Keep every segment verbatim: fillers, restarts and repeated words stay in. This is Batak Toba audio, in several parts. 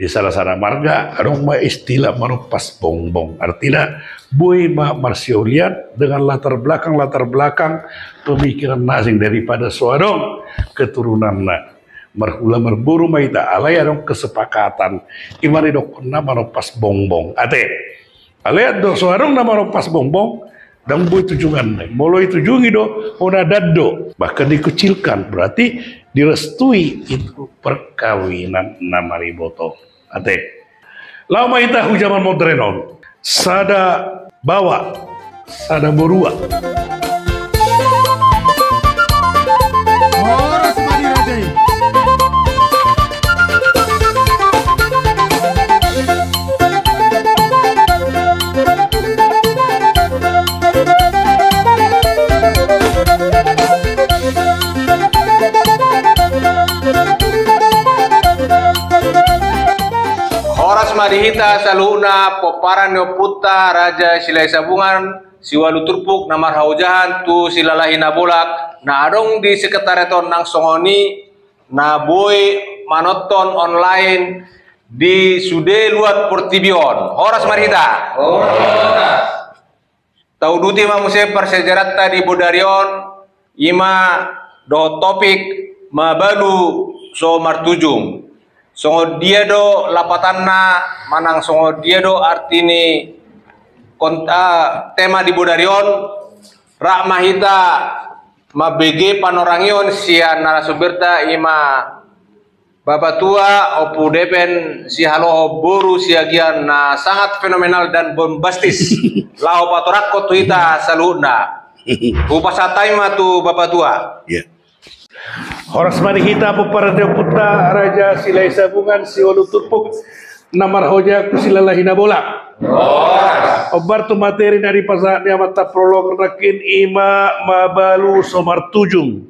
Di sada-sada marga adong ma istilah manompas bongbong. Artina boi ma marsiulian dengan latar belakang-latar belakang pemikiran na asing daripada so adong keturunanna. Marhula marboru ma hita alai adong kesepakatan. I ma na didokkon na manompas bongbong. Ate. Alai do so adong na manompas bongbong, ndang boi tujunganna. Molo ditujungi do, hona ndang do. Bahkan dikucilkan, berarti direstui itu perkawinan na mariboto. Ate. Laho ma hita hu jaman modern on. Sada baoa, sada borua. Horas ma di raja i. Horas ma di hita saluhutna, pomparan ni ompunta Raja Silahi Sabungan, Siualu Turpuk, na marhaojahan tu Silalahi Nabolak, na adong di sekretariat on, nang songon i na boi manonton online di sude luat portibi on. Horas ma di hita. Horas. Tauduti ma muse parsiajaranta di bodari on, i ma dohot topik Mabalu so Martujung. Songon dia do lapatanna, manang songon dia do arti ni kont-, ah, tema di bodari on, rap ma hita mambege panorangion sian narasumberta, i ma Bapatua, Ompu Depen Sihaloho boru Siagian, na sangat fenomenal dan bombastis. Laho patorangkon tu hita saluhutna. Hupasahat hami ma tu Bapatua. Iya. Horas ma di hita pomparan ni ompunta Raja Silahi Sabungan, Siualu Turpuk, na marhaojahan tu Silalahi Nabolak. Horas. Hombar tu materi na dipasahat ni amanta prolog nangkin, i ma Mabalu so Martujung.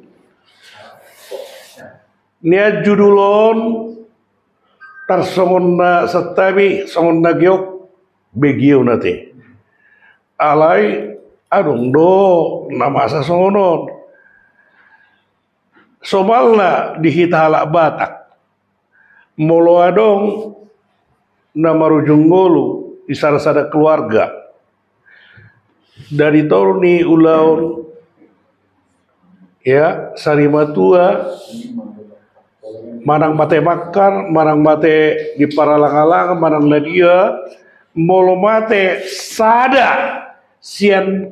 Nian judul on tarsongon na santabi, songon na giok, begeon ate. Alai adong do na masa songon on. Somalna di hita halak Batak, molo adong na marujung ngolu di sada-sada keluarga, dari toru ni ulaon, ya, sari matua, manang mate mangkan, manang mate di paralang-alang, manang na dia, molo mate sada sian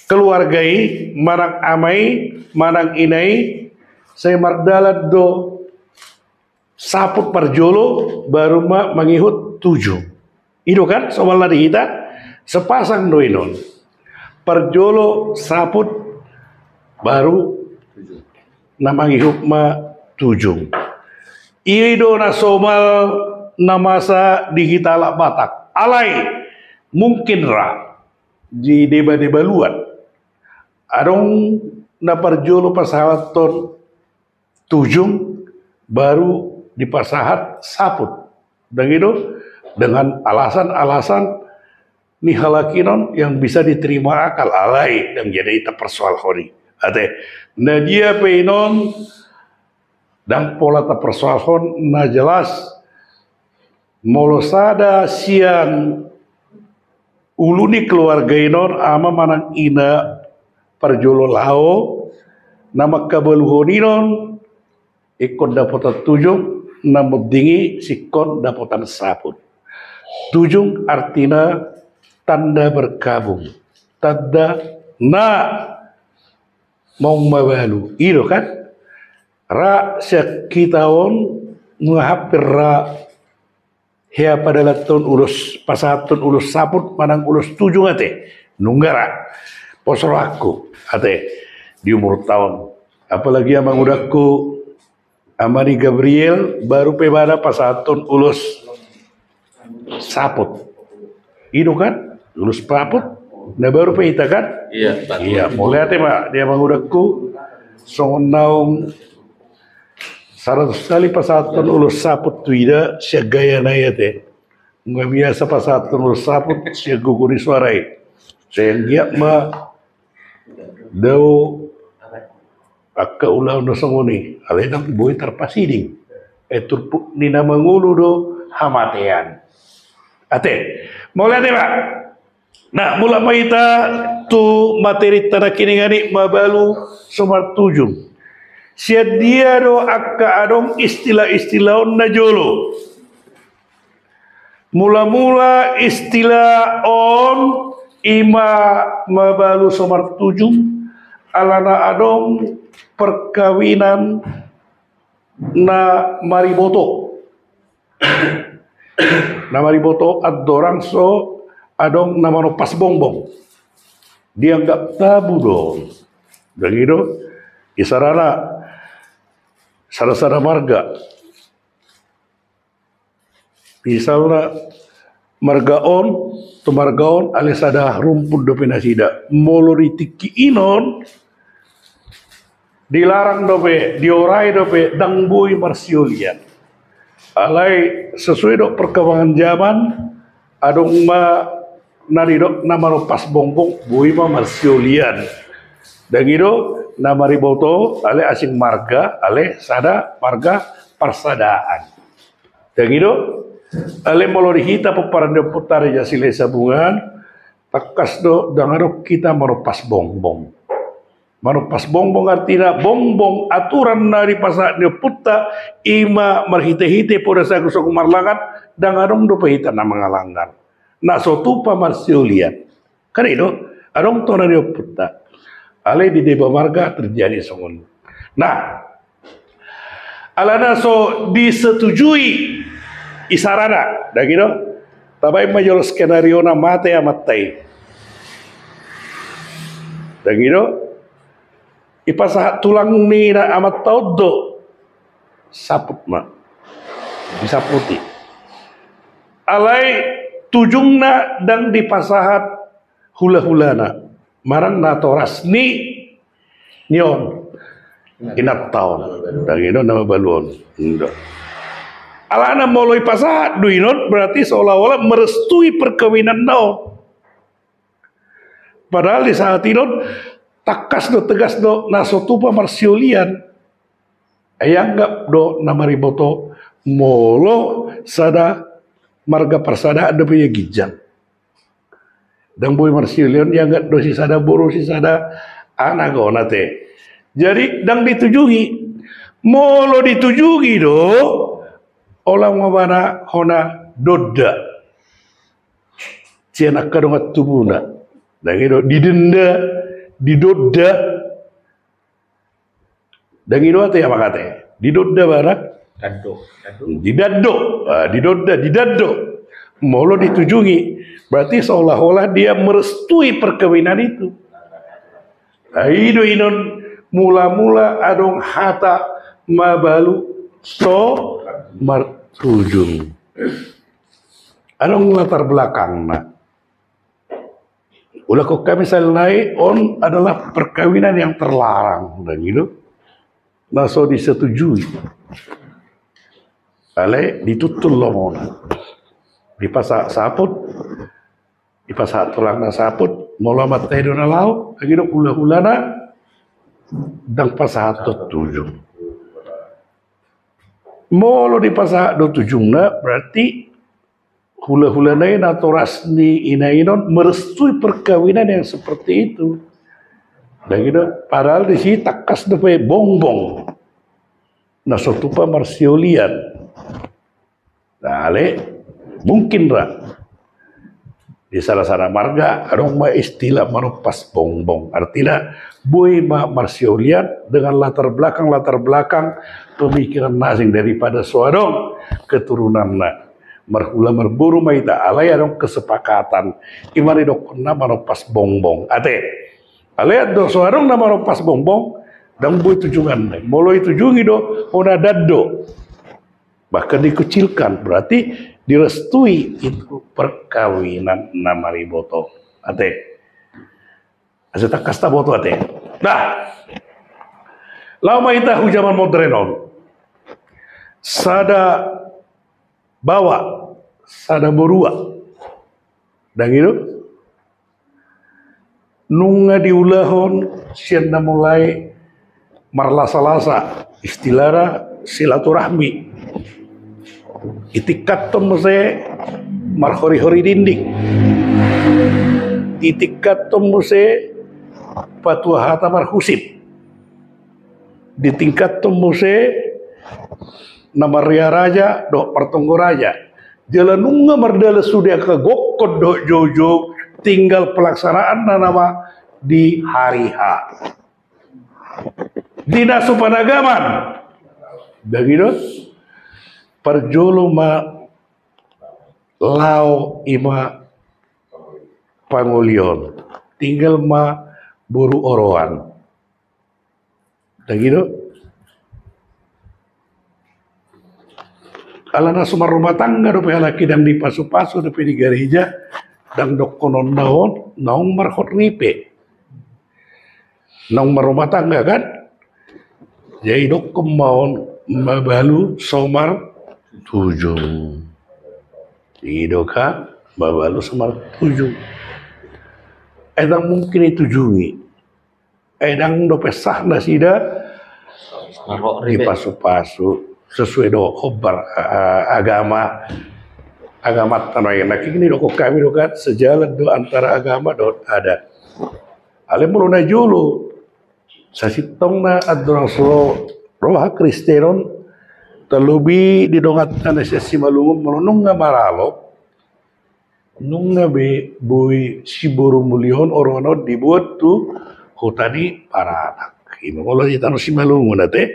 keluarga i, manang ama i, manang ina i, sai mardalan do saput parjolo, baru ma mangihut tujung. I do kan somalna di hita, sepasang do inon. Parjolo saput, baru na mangihut ma tujung. I do na somal na masa di hita halak Batak. Alai mungkin ra di deba-deba luat adong na parjolo pasahathon tujung, baru dipasahat saput. Ndang i do, dengan alasan-alasan ni halak inon yang bisa diterima akal, alai ndang jadi taparsoalhon i. Ate, na dia pe inon ndang pola taparsoalhon, na jelas molo sada sian ulu ni keluarga inon, ama manang ina, parjolo laho, na mangkabaluhon inon ingkon dapotan tujung, na monding i singkon dapotan saput. Tujung artina tanda berkabung, tanda na maung mabalu. I do kan? Ra sian hita on, nunga hampir ra hea padalathon ulos, pasahathon ulos saput manang ulos tujung ate. Nunga ra. Pos rohangku ate, di umurta on. Apalagi amangudangku, ama ni Gabriel, baru pe ibana pasahathon ulos saput. I do kan? Ulos saput. Na baru pe hita kan? Iya, betul. Iya, mauliate ma di amangudangku. Songon naung saratus kali pasahathon ulos saput tu ida, sian gayana i ate. Nunga biasa pasahathon ulos saput sian gogo ni suara i. Sai anggiat ma dao angka ulaon na songon i, alai ndang boi tarpasiding. Ai turpuk ni na mangolu do hamatean. Ate, mauliate ma. Nah, mulak ma hita tu materi ta nangkiningan i, mabalu so martujung. Sian dia do angka adong istilah-istilah on na jolo? Mula-mula istilah on i ma mabalu so martujung, alana adong perkawinan na mariboto. Na mariboto andorang so adong na manompas bongbong. Dianggap tabu do. Dang i do, isarana sada-sada marga. Misalna marga on tu marga on, alai sada rumpun dope nasida. Molo di tingki i non, dilarang dope, diorai dope, dang boi marsiolian. Alai sesuai do perkembangan zaman, adong ma na didok na manompas bongbong, boi ma marsiolian. Dang i do, na mariboto, alai asing marga, alai sada marga parsadaan. Dang i do, alai molo di hita pomparan ni ompunta Raja Silahisabungan, tangkas do dang adong hita manompas bongbong. Manompas bongbong artina bongbong aturan na dipasahat ni ompunta, i ma marhite-hite poda sagu-sagu marlangan, dang adong dope hita na mangalanggar. Na so tupa marsiolian. Kan i do, adong tona ni ompunta. Alai di deba marga terjadi songon i. Nah, alana so disetujui isarana, dang i do. Tabaen ma jolo skenario na mate amanta i. Dang i do. Ipasahat tulang ni na amanta on do. Saput ma. Disaputi. Alai tujungna dang dipasahat hula-hulana, manang natoras ni on, inanta on. Dang i do, na mabalu on. Indo. Alana molo ipasahat do i non, berarti seolah-olah merestui perkawinanna on. Padahal di saat i non, tangkas do, tegas do, na so tupa marsiolian. Ai anggap do na mariboto molo sada marga parsadaan dope ia ginjang. Dang boi marsiolian, ianggap do sisada boru, sisada anak on, ate. Jadi dang ditujungi. Molo ditujungi do, holan ma ibana hona donda. Sian angka dongan tubuna. Dang i do, didenda, didonda. Dang i do ate, amang ate. Didonda ibana. Dando, dando. Didando. Ah, didonda, didando. Molo ditujungi, berarti seolah-olah dia merestui perkawinan itu. Nah, i do inon mula-mula adong hata mabalu so martujung. Adong latar belakangna. Ulakhon hami sahali nai, on adalah perkawinan yang terlarang, dang i do. Na so disetujui. Alai dituntun lomona. Dipasahat saput, dipasahat tulangna saput, molo amanta i do na laho, dang i do, hula-hulana dang pasahat do tujung. Molo dipasahat do tujungna, berarti hula-hulana i, natoras ni ina inon merestui perkawinan yang seperti itu. Dang i do, padahal disi tangkas dope bongbong. Na so tupa marsiolian. Nah, alai mungkin ra di sada-sada marga adong ma istilah manompas bongbong. Artina boi ma marsiolian dengan latar belakang, latar belakang pemikiran na asing daripada so adong keturunanna. Marhula marboru ma hita, alai adong kesepakatan. I ma didokhonna manompas bongbong. Ate. Alai andorang so adong na manompas bongbong, dang boi tujunganna. Molo itujungi do hona dando. Bahkan dikucilkan, berarti direstui itu perkawinan na mariboto. Ate. Asa tangkas taboto, ate. Nah. Laho ma hita tu jaman modern on. Sada baoa, sada borua. Dang i do? Nunga diulahon sian na mulai marlasa-lasa, istilahna silaturahmi. Ditingkathon muse marhori-hori dinding. Ditingkathon muse patua hata marhusip. Ditingkathon muse na marria raja dohot martonggo raja. Jala nunga mardalan sude angka gokkon dohot joujou, tinggal pelaksanaanna nama di hari H. Di na so panagaman. Dang i do, parjolo ma lao i ma pangoli on. Tinggal ma boru oroan. Dang i do. Ala na so marrumah tangga dope halak i, dang dipasu-pasu dope di gareja, dang dohononna on naung marhot ripe. Naung marrumah tangga kan? Jadi dohonon ma on mabalu so martujung. I do kan, mabalu so martujung. Ai dang mungkin ditujungi. Ai dang dope sah nasida dipasu-pasu sesuai dohot hombar, eh, agama, agamanta nuaeng. Nangkin i didokkon hami do kan, sejalan do antara agama dohot adat. Alai molo na jolo, sasintongna andorang so ro hakristenon, terlebih di donganta na sian Simalungun, molo nunga maralo, nunga be boi siboru muli on, oroan on diboan tu huta ni paranak. I ma molo di tano Simalungun ate.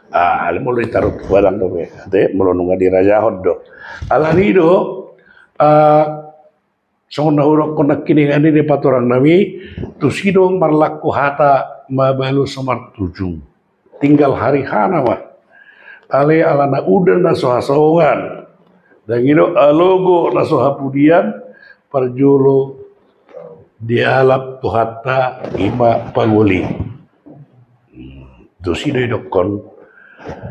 Ah, alai molo di tano Tuba dang dope ate, molo nunga dirajahon do. Alani do, ah, songon na hudokkon nangkiningan i di paturangnami, tusi do marlaku hata mabalu so martujung. Tinggal hari H nama. Alai ala na udan na so hasongan, dang i do alogo na so hapudian, parjolo dialap Tuhanta i ma pangoli. Tusi do didokkon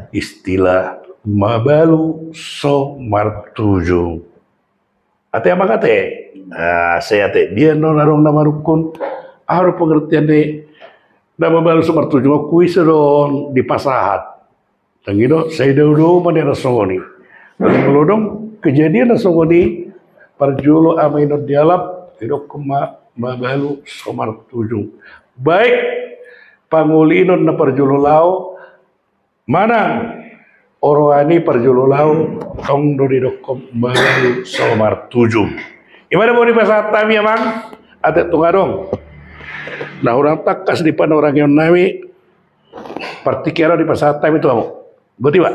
istilah mabalu so martujung. Ate amang ate. Ah, sai ate, dia non adong na manungkun, aha do pengertian ni na mabalu so martujung on, kuisa do on dipasahat. Dang i do, sai dao-dao ma nian na songon i. Molo adong kejadian na songon i, parjolo ama i non dialap, didokkon ma mabalu so martujung. Baik pangoli i non na parjolo lao, manang oroan i parjolo lao, tong do didokkon mabalu so martujung. I ma na boi dipasahat hami amang, ate tung adong na hurang tangkas di panorangionnami, partingkian on dipasahat hami tu hamu. Boti ma.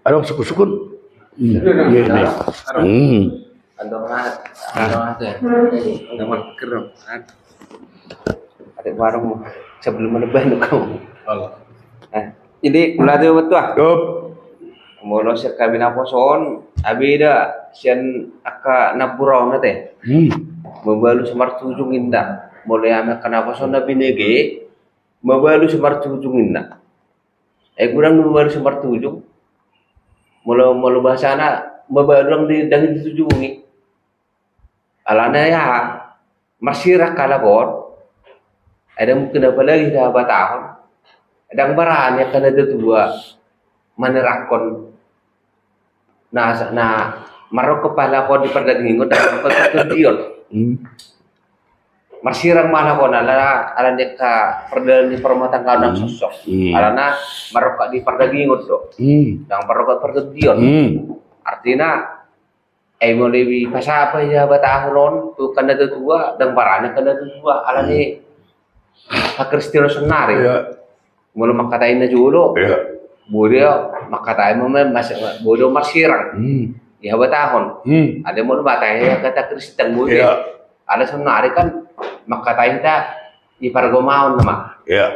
Adong sukun-sukun. Hmm. Iya, iya. Hmm. Andor lahat. Ah. Andor lahat ya. Nomor kerem. Ada warung sebelum mana banyak kau. Allah. Eh, jadi mulai tu betul ah. Yup. Molo sian hami naposo on, abeda sian angka nampuna on ate. Hmm. Mabalu so martujung inna. Molo hami angka naposo on na binege, mabalu so martujung inna. Eh, godang do mabalu so martujung. Molo, molo bahasana, mabalu dang di, dang ditujungi. Alana ya, marsirang halak on. Ai dang mungkin apalagi dihabatahon. Dang barani angka na tua-tua manirangkon. Na, na marrongkop halak on di pardagingon, dang marrongkop di partondion. Hmm. Marsirang ma halak on ala, ala ni angka pardalan ni parrumatanggaon nang sossok. Hmm. Alana marrongkop di pardagingon do. Hmm. Dang marrongkop di partondion. Hmm. Artina, eh, molo dipasahat dihabatahon on tu angka na tua-tua, dang barani angka na tua-tua ala ni hakristenon sonnari. Iya. Molo mangkatai na jolo, iya, boi do mangkatai ma, mas-, boi do marsirang. Hmm. Dihabatahon. Hmm. Alai molo mangkatai hata Kristen boi do. Iya. Alai sonnari kan mangkatai hita di pargomaon nama. Iya.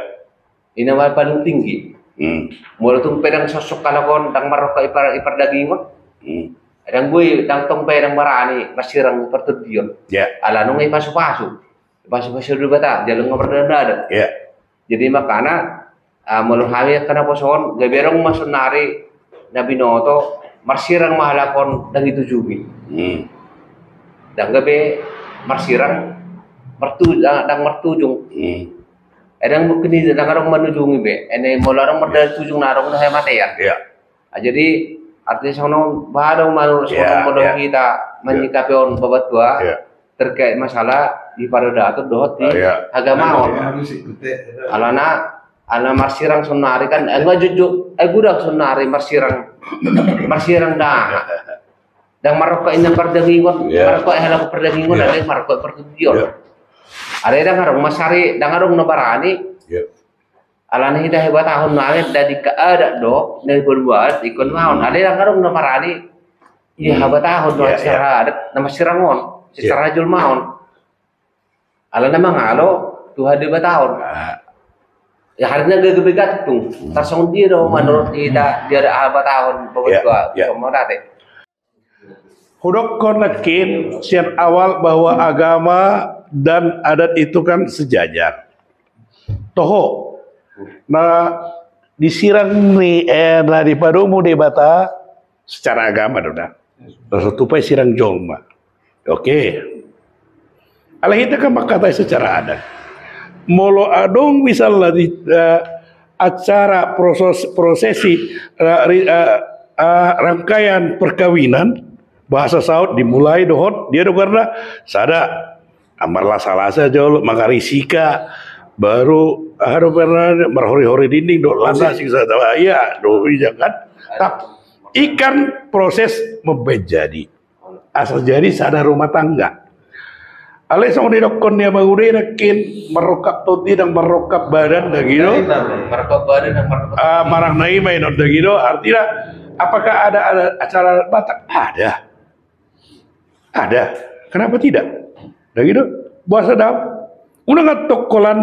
I nama paling tinggi. Hmm. Molo tung pe dang sossok halak on, dang marrongkop di par-, di pardagingon. Hmm. Dang boi, dang tong pe dang barani marsirang di partondion. Iya. Ala nunga dipasu-pasu. Dipasu-pasu Debata, jala nunga mardalan-dalan. Iya. Jadi makana, ah, molo hami angka naposo on, gabe adong ma sonnari na binoto, marsirang ma halak on dang ditujungi. Hmm. Dang gabe marsirang, martu-, dang, dang martujung. Hmm. Ai dang mungkin i, dang adong manujungi be. Ene molo adong mardalan tujung na adong do hamatean. Iya. Ah, jadi artinya songon on, bah, adong manurut songon on molo hita manyikapi on, bapak tua. Iya. Terkait masalah di paradaton dohot di agama on. Alana, alana marsirang sonari kan, eh, nggak jujur, eh, gudang sonari marsirang, marsirang dah. Dang marokok inna pardagingon, marokok hela pardagingon, ada yang marokok pardagingon. Ada yang dang adong masari, dang adong na barani. Alana hita habatahon na adat, dadi ka adat do, na dipabuat, ikon maon. Ada yang dang adong na barani. Iya, habatahon do acara adat, na marsirang on, secara jolma on. Alana mangalo tu habatahon. Ya, harina gabe gantung. Tarsongon dia do manurut hita, dia ada habatahon, pokoknya tua, semua tadi. Hudokkon nangkin sian awal bahwa agama dan adat itu kan sejajar. Toho, na disirang ni, eh, na dipadomu Debata secara agama do na. Laos tupa i sirang jolma. Oke. Alai hita kan mangkatai secara adat. Molo adong misalna di, eh, acara proses, prosesi, eh, ri-, eh, eh, rangkaian perkawinan, bahasa saut dimulai dohot dia do karena sada, ah, marlasa-lasa jolo, mangarisika, baru, ah, do pernah marhori-hori dinding do, lasa sing sada, iya do, iya kan. Tapi i kan proses mambaen jadi. Asa jadi sada rumah tangga. Alai songon didokkon ni amang uda i nangkin, marrongkap tondi nang marrongkap badan, dang i do? Marrongkap badan nang marrongkap tondi. Ah, manang na i ma inon, dang i do? Artina, apakah ada, ada acara Batak? Ada. Ada. Kenapa tidak? Dang i do? Boasa daong? Unang antong holan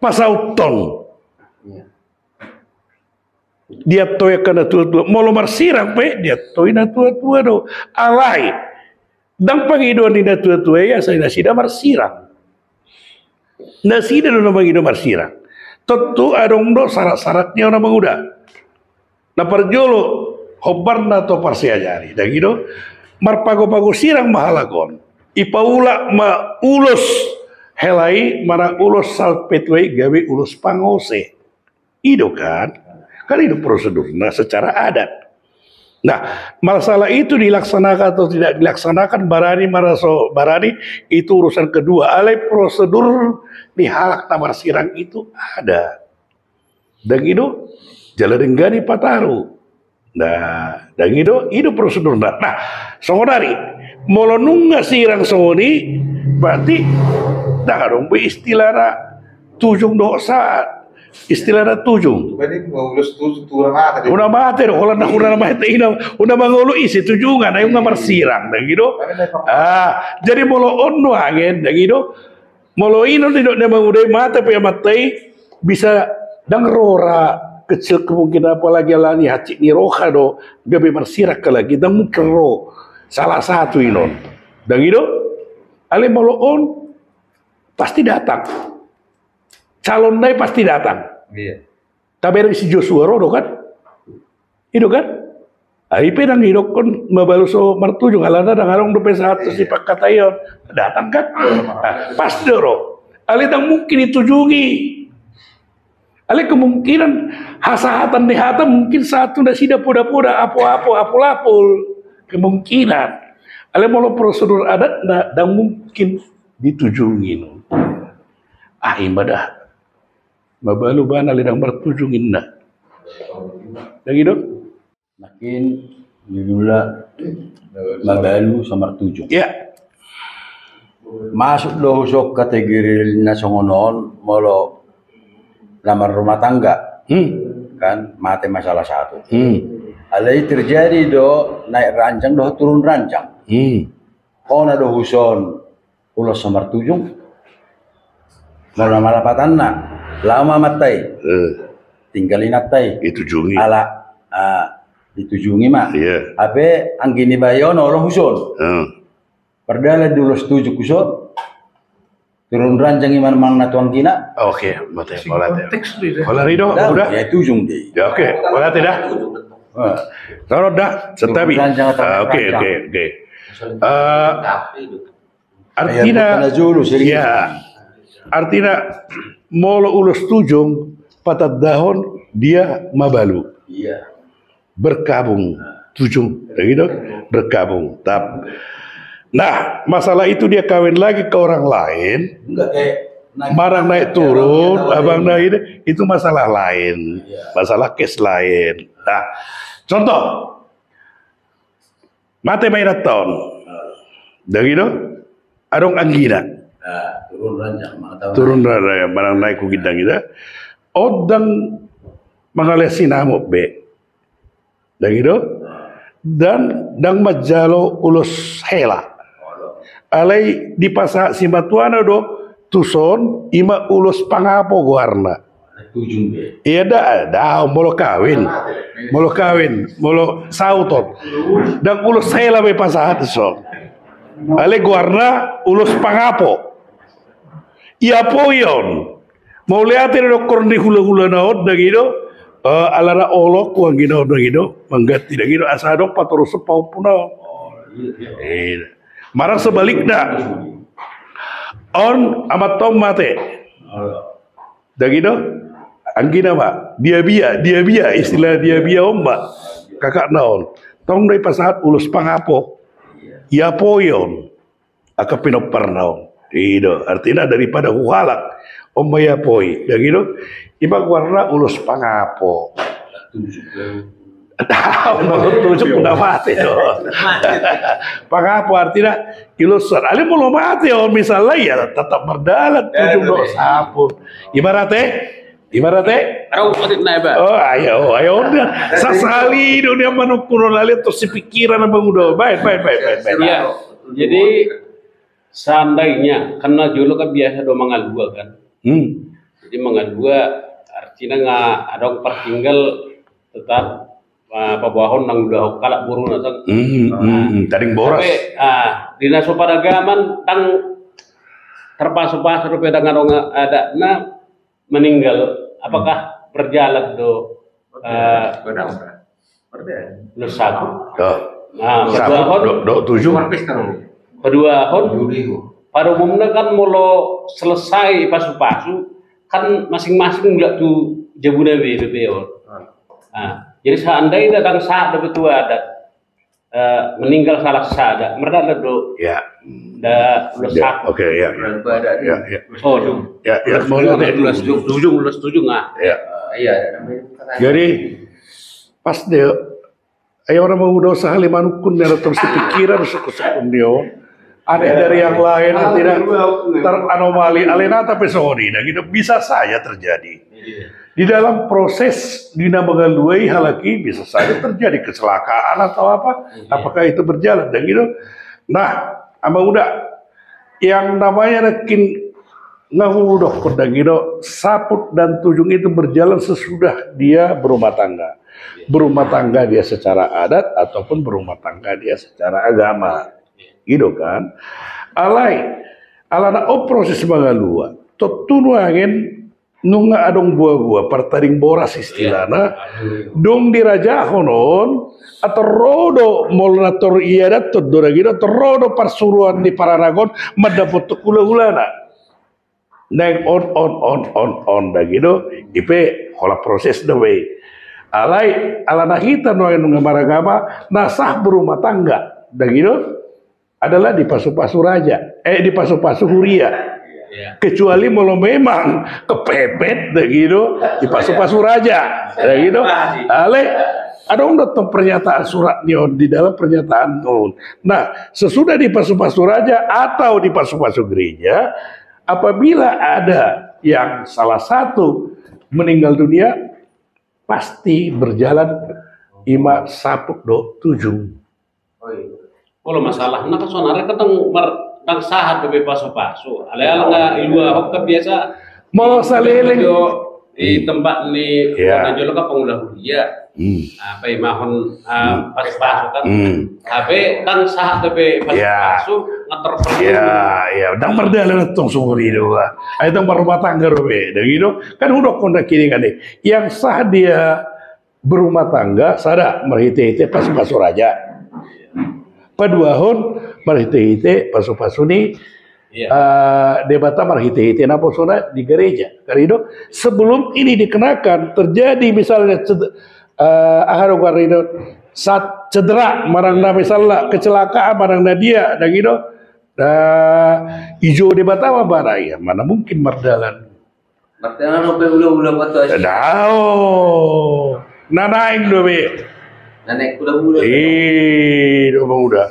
pasauthon. Iya. Diantoi angka na tua-tua. Molo marsirang pe, diantoi na tua-tua do. Alai, dang pangidoan ni na tua-tua i asa nasida marsirang. Nasida do na mangido marsirang. Tontu adong do syarat-syaratna on, amang uda. Na parjolo, hombar na to parsiajari. Dang i do, marpago-pago sirang ma halak on. Ipaulak ma ulos hela i, manang ulos salpetua i gabe ulos pangose. I do kan? Kan i do prosedurna secara adat. Nah, masalah itu dilaksanakan atau tidak dilaksanakan, barani maraso barani, itu urusan kedua. Alai prosedur ni halak na marsirang itu ada. Dang i do, jala denggan i pataru. Nah, dang i do, i do prosedurna. Nah, songon ari, molo nunga sirang songon i, berarti dang adong be istilahna tujung dohot sahat. Istilahna tujung. Berarti maulos tujung tu huna mate do. Huna mate do, holan na huna mate i na, huna mangolu ise tujungan, ai nunga marsirang, dang i do. Ah, jadi molo on do angen, dang i do. Molo inon didok ni amang uda i, mate pe amanta i, bisa dang ro ra, kecil kemungkinan, apalagi alani hansit ni roha do gabe marsirang halak i, dang mungkin ro salah satu inon. Dang i do? Alai molo on pasti datang. Calonna i pasti datang. Iya. Tabereng si Joshua ro do kan? I do kan? Ai pe dang didokkon mabalu so martujung, alana dang adong dope sahat tu sipangkataion. Datang kan? Ah, pas do ro. Alai dang mungkin ditujungi. Alai kemungkinan hasahatan ni hata mungkin sahat tu nasida poda-poda, apo-apo, apul-apul. Kemungkinan. Alai molo prosedur adatna dang mungkin ditujungi. Ah, ima da. Mabalu bana ledang martujung inna. Dang i do? Nangkin judulna mabalu so martujung. Ya. Masuk do huson kategori na songon on molo na marrumah tangga. Hmm. Kan mate ma salah satu. Hmm. Alai terjadi do naik ranjang dohot turun ranjang. Hmm. Hona do huson ulos so martujung. Molo na malapatanna, laho ma amanta i. Eh. Tinggal inanta i. Ditujungi. Ala, ah, ditujungi ma. Iya. Hape anggi ni bayo na olo huson. Hmm. Pardalan do ulos tujung huson. Turun ranjang i ma manang na tu anggina. Oke, mate, mauliate. Konteks do i da. Holan i do, udah. Ya, tujung do i. Ya, oke, mauliate da. Ah. Taruh da, santabi. Turun ranjang atau naik ranjang. Ah, oke, oke, oke. Eh, Artina, ya, artina, molo ulos tujung, patandahon dia mabalu. Iya. Berkabung tujung, ya gitu, berkabung. Tap. Nah, masalah itu dia kawin lagi ke orang lain, marang naik turun, abang naik ini, itu masalah lain, masalah case lain. Nah, contoh, mate ma inanta on, da gitu, adong anggina, turun ranjang, marang naik tu ginjang ida, on ndang mangalehon sinamot be. Ndang i do? Ndang, ndang manjalo ulos hela. Alai dipasahat simatuana do tuson, ima ulos pangapo goarna. Ia da, da, molo kawin. Molo kawin, molo saut on. Ndang ulos hela be pasahat tuson. Alai goarna ulos pangapo. Iapoi on. Mauliate do dokkon ni hulahulana on, ndang i do, eh, alana olo tu anggina on, ndang i do, mangganti, ndang i do, asa adong patorushon pahompuna on. Marang sebalikna. On amanta on mate, ndang i do, anggina ma, diabia, diabia, istilah diabia on ma kakakna on. Tong do dipasahat ulos pangapo. Iapoi on angka pinomparna on. I do, artina daripada huhalak, on ma iapoi, ndang i do, ima goarna ulos pangapo. Molo tujuk na mate do. Pangapo artina iloshon. Alai molo mate on misalna, ia tetap mardalan tujung dohot saput. Ibarat e, Ibarat e? Rau otik na iba. Oh, ayo, ayo, udah. Sasali do nian manungkun on, alai tor sipikiran abang uda. Baik, baik, baik, baik, baik. Iya. Jadi seandainya, kan na jolo kan biasa do mangalua kan. Hmm. Jadi mangalua artina nga adong partinggal tetap, ah, paboahon nang uda halak boruna tong. Hmm, hmm, hmm. Tading boras. Tapi, ah, di na so paragaman ndang terpasu-pasu dope, ndang adong adatna meninggal, apakah berjalan do, eh, ulos saput? Oh. Nah, saput, paduahon, do, do tujuk. Paduahon, pada umumna kan molo selesai pasu-pasu, kan masing-masing mulak tu jabuna be, be, be on. Nah, jadi seandainya ndang sahat dope tu adat, eh, meninggal salah sada, mardalan do. Ya. Da ulos saput. Oke, ya, ya. Ya, ya. Oh, ya, ya, ulos tujung, ulos tujung, ah. Ya. Iya. Jadi pas dia, ayo orang mau udah sahali manungkun, dia terus pikiran, sukun-sukun dia. Aneh dari yang lain, tidak teranomali, alai na pe songon i, ndang i do, bisa saja terjadi. Iya. Di dalam proses di na mangalua i halak i bisa saja terjadi kecelakaan atau apa. Iya. Apakah itu berjalan? Ndang i do. Nah, amang uda, yang namanya nangkin nga hudokkon, ndang i do, saput dan tujung itu berjalan sesudah dia berumah tangga. Iya. Berumah tangga dia secara adat ataupun berumah tangga dia secara agama. Iya. I do kan. Alai alana on proses mangalua, tontu nuaeng nunga adong boa-boa, partading boras istilahna. Iya. Dung dirajahon on, ator ro do, molo na tor iadathon do, ndang i do, ator ro do parsuruan ni paranak on mandapothon hula-hulana. Naeng on, on, on, on, on, ndang i do, i pe holan proses do be. Alai alana hita nuaeng nunga maragama, na sah berumah tangga, ndang i do, adalah dipasu-pasu raja, eh, dipasu-pasu huria. Iya. Kecuali molo memang kepepet, ndang i do, dipasu-pasu raja, ndang i do. Alai adong do tong pernyataan surat ni on, di dalam pernyataan on. Nah, sesudah dipasu-pasu raja atau dipasu-pasu gereja, apabila ada yang salah satu meninggal dunia, pasti berjalan ima saput dohot tujung. Molo masalahna kan saonari kan ndang mar-, ndang sahat dope pasu-pasu. Alai alana nga iluahon kan biasa. Molo saleleng di tempat ni, iya, na jolo kan pangula huria. Hmm. Ah, paimahon, ah, pasu-pasu kan. Hmm. Hape ndang sahat dope pasu-pasu, nga terperlu. Iya, iya, ndang mardalan tong songon i do. Ai tong marrumah tangga dope, ndang i do. Kan hudokkon nangkin i kan, yang sah dia berumah tangga, sada, marhite-hite pasu-pasu raja. Paduahon, marhite-hite pasu-pasu ni Iya. Eh, Debata marhite-hite naposona di gereja. Kan i do, sebelum ini dikenakan, terjadi misalnya ced-, eh, aha do kan i do, saat cedera, manang na misalnya kecelakaan, manang na dia, kan i do. Nah, dijou Debata ma bara, ia mana mungkin mardalan. Martena dope hula-hula buat tu asi. Dao. Na naeng dope. Na naeng hula-hula. Ih, do Amang Uda.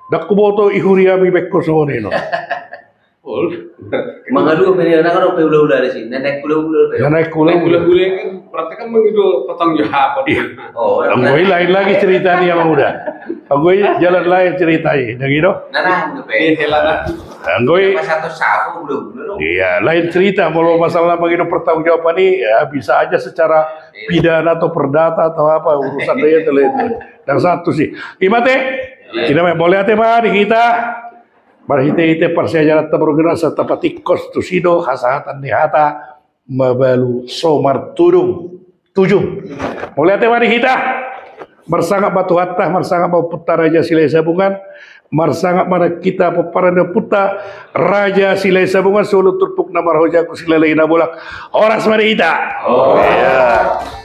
Ndang huboto i huriami baen ho songon i, no. Mangalua pe ni anak dope hula-hula di sini. Na naeng hula-hula dope. Na naeng hula-hula. Hula-hula kan berarti kan mangido pertanggungjawaban. Iya. Oh, anggo i lain lagi cerita ni, Amang Uda. Anggo i jalan lain cerita i, kan i do. Na naeng dope. Anggo i. Pas satu sapu, udah, udah, dong. Iya, lain cerita. Molo masalah mangido pertanggungjawaban i, ya, bisa aja secara pidana atau perdata atau apa urusan dia itu, itu. Yang satu sih. I ma ate. Iya. Tidak, mauliate ma di hita. Marhite-hite parsiajaranta borngin on, asa tapatingkos tusi do hasahatan ni hata mabalu so martujung. Tujung. Mauliate ma di hita. Marsangap ma Tuhanta, marsangap ma Ompunta Raja Silahisabungan, marsangap ma hita pomparan ni Ompunta Raja Silahisabungan, solu turpuk na marhojaku, silalahi na bolak. Horas ma di hita. Oh. Iya.